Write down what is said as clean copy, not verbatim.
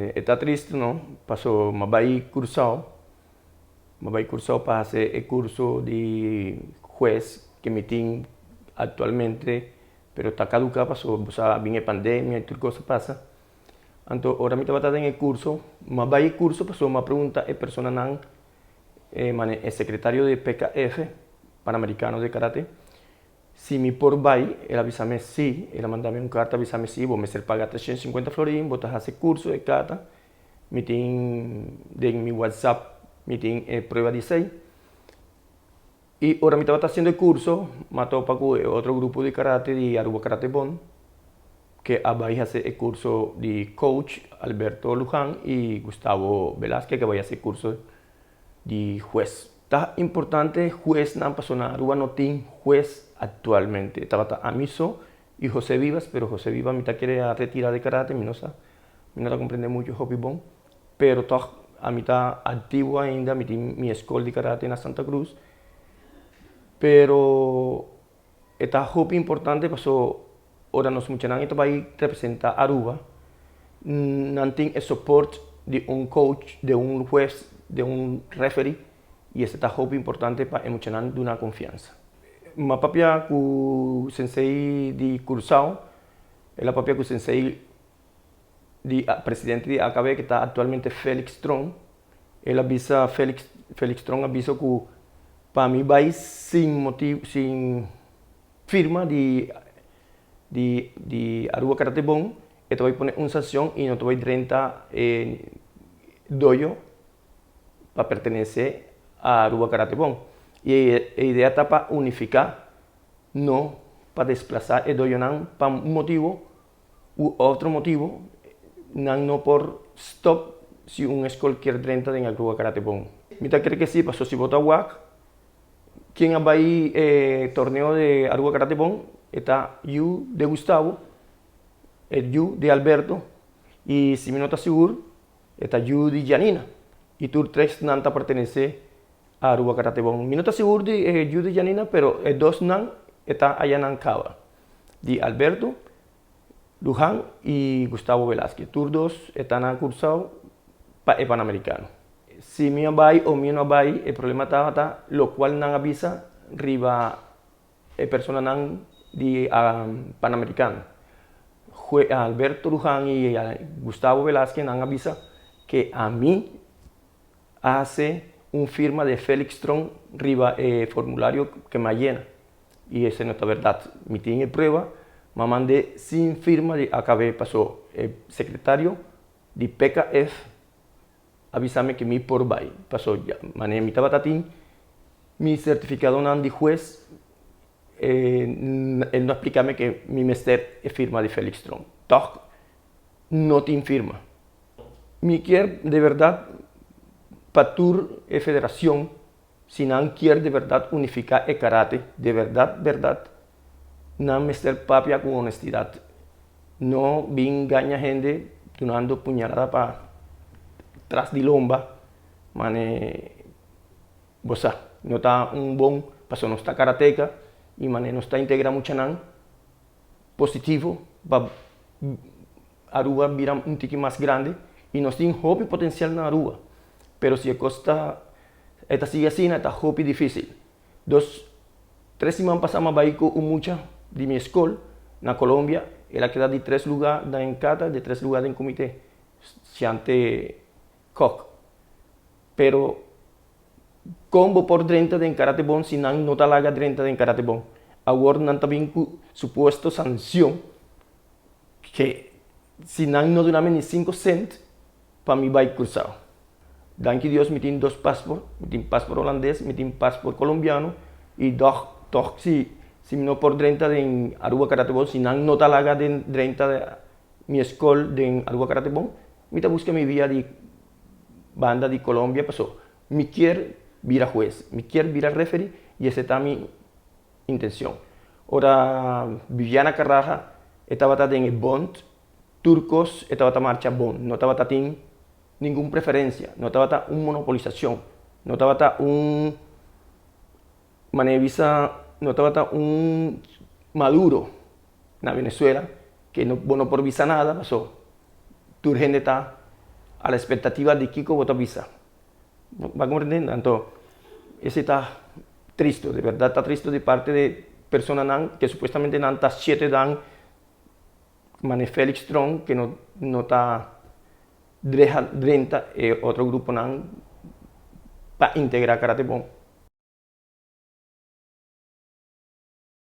E ta tristu no, paso m'a bai Kùrsou, m'a bai Kùrsou pa hasi e kurso di hues ke mi tin aktualmente, pero ta kaduká paso bo sa bin e pandemia i tur kos a pasa. Anto ora mi tabata den e kurso, m'a bai e kurso paso m'a pregunta e personanan, e mane e sekretario di PKF, Panamericano de Karate, Si mi por bai, el a bisa mi si, el a manda mi un karta bisa mi si, bo mester paga 350 florin, bo ta hasi kurso e kata, mi tin den mi whatsapp mi tin e prueba di esei. I ora mi tabata hasiendo e kurso, mi a topa ku e otro grupo di karate di Aruba Karate Bond, ke a bai hasi e kurso di coach Alberto Lujan i Gustavo Velasquez ke a bai hasi e kurso di hues. Ta importante huesnan pasobra na Aruba no tin hues actualmente. Tabata ami so y Jose Vivas, pero Jose Vivas mi ta kere a retira di karate, mi no sa, mi no ta comprende mucho hopi bon, pero tog ami ta activo ainda, mi tin mi escol di karate na Santa Cruz, pero e ta hopi importante paso ora nos muchanan e ta bai representa Aruba, nan tin e support di un coach, di un hues, di un referee y esei ta hopi importante pa e muchanan duna confiansa. Mi a papia cu sensei di Curaçao, el a papia cu sensei di presidente di AKB cu ta actualmente Felix Tron, el a bisa Felix, Felix Tron a bisa cu pa mi bai sin motibo, sin firma di di di Aruba Karate Bon, e ta bai pone un sancion y no ta bai drenta e dojo pa pertenece a Aruba Karate Bon. Y e idea ta pa unifica, no pa desplaza e dojonan pa un motibo u otro motibo, nan no por stop si un escol kier drenta den Aruba Karate Bon. Mi ta kere ke si, pasobra si bo ta wak ken a bai e torneo di Aruba Karate Bon, e ta yu de Gustavo, e yu di Alberto y si mi no ta sigur e ta yu di Janina y tur tres nan ta pertenece a Aruba Karate Bon. Mi no ta sigur di e yu di Janina pero e dos nan e ta aya nan caba. Di Alberto Lujan y Gustavo Velasquez. Tur dos e ta na Curaçao pa e Panamericano. Si mi a bay o mi no a bay e problema tabata locual nan a bisa riba e personanan di Panamericano. Alberto Lujan y Gustavo Velasquez nan a bisa ke ami a hace un firma de Felix Tron riba e formulario ke mi a yena. Y esei no ta berdad. Mi tin e prueba, m'a mand'é sin firma di AKB paso e secretario di PKF a bisa mi ke mi por bai. Paso ya manera mi tabata tin mi certificadonan di hues el no a splica mi ke mi mester e firma di Felix Tromp. Tog no tin firma. Mi kier de berdad pa tur e federacion Si nan kier de berdad unifica e karate, de berdad berdad, nan mester papia cu honestidad. No bin gaña hende dunando puñalada pa tras di lomba, mane bo sa, no ta un bon, pasobra nos ta karateka y mane nos ta integra muchanan positivo pa Aruba bira un tiki mas grandi y nos tin hopi potencial na Aruba, pero si e cos ta e ta sigui asina e ta hopi dificil. Dos, tres siman pasa mi a bay cu un mucha di mi escol na Colombia, el a keda di tres lugar den kata, di tres lugar den comite, Shante Kok. Pero con bo por drenta den Karate Bon si nan no ta laga drenta den Karate Bon? Awor nan ta bin cu supuesto sancion Ke si nan no duna mi ni sinku sent pa mi bai Curaçao. Danki Dios mi tin dos pasport, mi tin pasport holandes, mi tin pasport colombiano y dòg tòg si si mi no por drenta den Aruba Karate Bon, si nan no ta laga den drenta mi eskol den Aruba Karate Bon, mi ta buska mi via di banda di Colombia paso mi kier bira hues, mi kier bira referee y ese ta mi intencion. Ora Viviana Carraja e tabata den e bond, tur cos e tabata marcha bon, no tabata tin ningun preferencia, no tabata un monopolisacion, no tabata un, manera di bisa, no tabata un Maduro na Venezuela, que no, bo no por bisa nada paso tur hende ta. A la expectativa di kico bo ta bisa. Bo a comprende? Anto, esey ta tristo, di berdad ta tristo di parte di personanan cu supuestamente nan ta siete dan mane Felix Tromp cu no ta drenta e otro gruponan pa integra Karate Bon.